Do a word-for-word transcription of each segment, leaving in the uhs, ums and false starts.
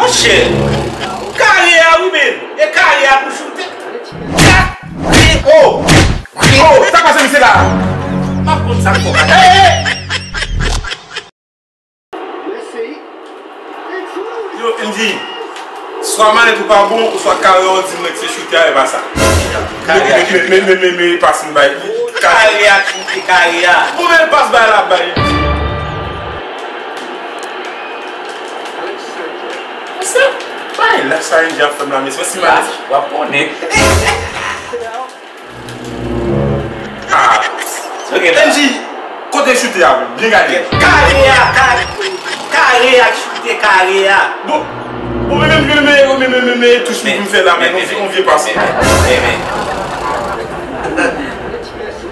Monchè, kare a wi menm. E kare a pou choute. Ka-, oh! Oh! Sa k pase misye la? M ap konn sa k fè w ka. Hey, hey! Yo, M J, swa manèt ou pa bon, ou swa kare a w di mwen ke se choute a, e pa sa. Kare a. Men, men, men, men, men, men, pas m bay. Kare a choute, kare a. Bon, men pas bay la bay. Mesye, bay la sa M J ap fè m la, mesye, si manèt. W ap konnen. Ah. Sa w gen la? M J, kote choute a menm? Byen gade. Kare a, ka-, kare a k choute kare a. Bon, bon, men, men, men, men, men, men, men, touch li pou m fè la, men, yon vye pas. Men, men, men, men.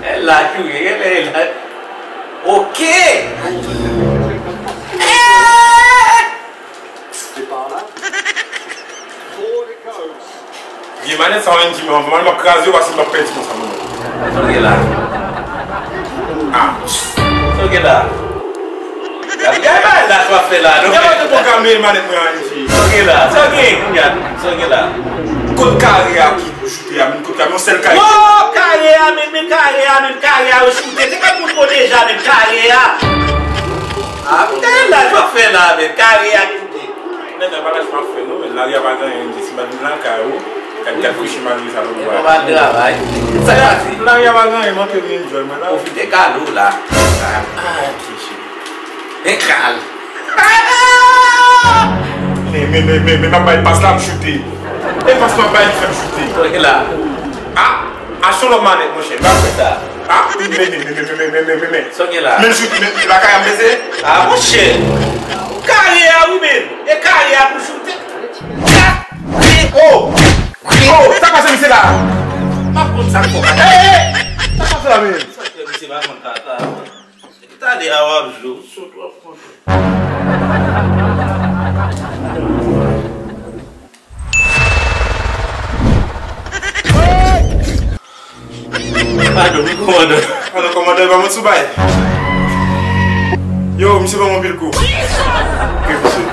E la, Youri, e la, e la. Ok. Eh! Vye manèt sa w, M J, men anvan m ap kraze w, paske m p ap pèdi konsa, non. Sa w gen la? Ah. Sa w gen la? Gade, gade bagay la, sa w ap fè la, non? Gade, mwen te pwograme manèt mwen an, M J. Sa w gen la? Sa w gen kounye a? Sa w gen la? Kot kare a ki pou choute a, menm kot kare, yon sèl kare. Wo, kare a, menm, menm kare a, menm kare a, yo choute. Se kòm moun yo deja, menm kare a. Ah, putain, la, sa w ap fè la, menm kare a ki choute. Nèg la pa lach m ap fè non, men lari a pa gen anyen, M J, si m pa t vin lakay ou, gad, gad kouche malere sa lòt bò a. E pa travay. Sa k pase? Lari a pa gen anyen, manke vin enjoy mwen la. Pwofite kado la. Ah, kiche. Men kal. Men, men, men, men, men, m ap bay pas la, m choute. E pas m ap bay, fè m choute. Ok la. Ah! Aksyon lòm manèt, monchè, m pa kwè sa. Ah, men, men, men. Sa w gen la? Men choute, men lakay a m bese. Ah, monchè. Kare a wi menm. E kare a pou choute. Ka-, oh! Oh! Sa k pase misye la? M ap konn sa k fè w ka. Hey, hey! Sa k pase la menm? Sa k fè misye pa konn kaka? Talè a w ap jwe, w sot w ap konn. Padon, wi, kòmandan. Padon, kòmandan, pa mwen sou bay. Yo, misye ban mwen pil kou. Ok, misye.